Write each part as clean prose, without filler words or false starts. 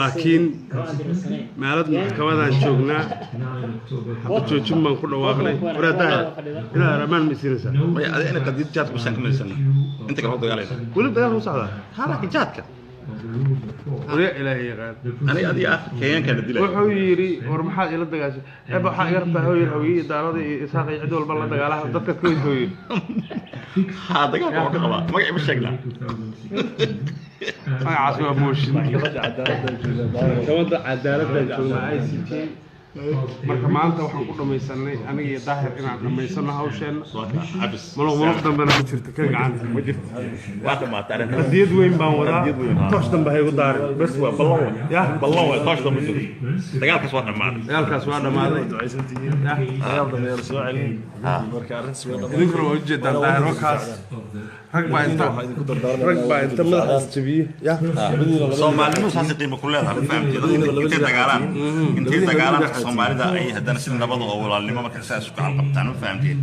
Laakiin meelad maxkamadaan joognaa, xabad joojin baan ku dhawaaqnay. Waraa Daahir, inaad ramaan ma siinaysaa? Maya, adiga ina qadiyad jaadka basaan ka midaysanna, inta kale waa dagaalayna. Weli dagaal ku socdaa? Ha, laakiin jaadka. Warya Ilaahay yaqaan. Aniga adiga ah Kenyaankaa la dilaya. Wuxuu yidhi, war maxaad ila dagaashay? Eba waxaa iga rabtaa hooyir Hawiye iyo Daarada iyo Isaaq iyo cid walba la dagaalaha dadka ka hooyir. Ha, dagaalka waa ka qabaa, magaci ma sheegnaa. Magacaas waa mooshin. Maxkamadda cadaaladdan joognaa, ICJ. Marka maanta waxaan ku dhamaysanay aniga iyo Daahir inaan dhamaysano hawsheenna. Cabis. Muluq muluq dambena ma jirto, ka gacanta ma jirto, waa dhamaatay arrintaas. Qadiyad weyn baan wadaa. Qadiyad weyn, ha. Toosh dambe ha igu daarin. Bes, waa ballan way. Yah. Ballan way, toosh dambe jirto, dagaalkaas waa dhammaaday. Dagaalkaas waa dhammaaday. Ducaysantihiin, dagaal dambe yaan soo celin. Marka arrintaas way dhammaatay. Idinkuna waa ujeedaan Daahir wakaas, rag baa inta waxaa idinku dardaarmaynaa rag baa inta madaxa isjabiyey yah. Labadiina laba Soomaalinimu saasay qiimo ku leedahay, ma fahamtay? Dadka intay dagaalaan Soomaalida ay haddana si nabada oo walaalnimo marka saas isku gacan qabtaan, ma fahamteen?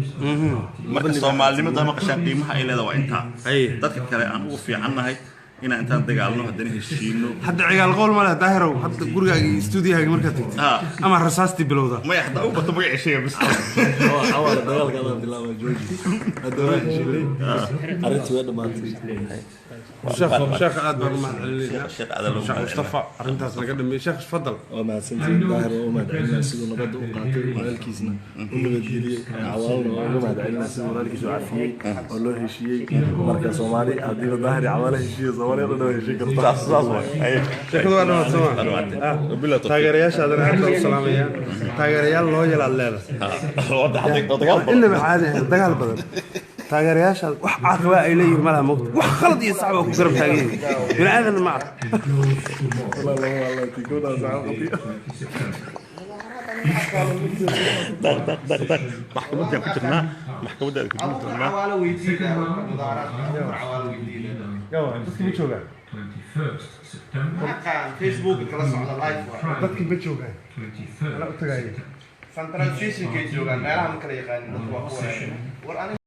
Marka soomaalinimada maqashaan, qiimaha ay leedahay waa intaa. Ay. Dadka kale aan ugu fiicannahay inaan intaan dagaalno haddana heshiino. Hadda cigaal qowl ma leh Daahirow, hadda gurigaaga iyo stuudiyahaaga markaad tagtid ama rasaastii bilowda. Maya, haddaa u bato magaci sheega bis. Cawaale, dagaalka adaa bilaaba, jooji. Hadda waa heshiinay, arrintii way dhammaatay. Sheekh, aad baan u mahadcelinaynaa. Sheekh, aad loo Sheekh Mustafa arrintaas naga dhameeyey. Sheekh, fadal. Waa mahadsantihiin. Daahir waa u mahadcelinaa siduu nabadda u qaatay, walaalkiisna u nabadgeliyey. Cawaalna waa uga mahadcelinaa siduu walaalkiis u cafiyey oo loo heshiiyey. Marka Soomaali haddiiba Daahir iyo Cawaale heshiiyo, Soomaali o dhan waa heshiin kartaa. Saas waay. Sheekadu waa dhamaad soo. Dhamaatay. Wabillahi tawfiiq. Taageerayaashaadana aad baan u salaamayaa. Taageerayaal loo yalaad leedahay. Waa dagaal badan. Inaba caadi ahayn, dagaal badan. Taageerayaashaad wax caqaba ay leeyihiin malaha, mogta wax khalad iyo sax baa ku garab taagan yihiin, bini aadan ma aha. Wallah, tii gabadhaas waxaa qabtay. Daq daq daq daq, maxkamaddaan ku jirnaa, maxkamadda ku jiri doonaa. Cawaalo weydiida mudaaharaadka, Cawaalo weydiida. Dadki ma joogaan? Aqaan Facebook kala socda, live waa. Dadki ma joogaan? Anaa u tagaaya. Central Stationkay joogaan, meelaha ma kala yaqaanin dadku, waa ku wareer war aniga.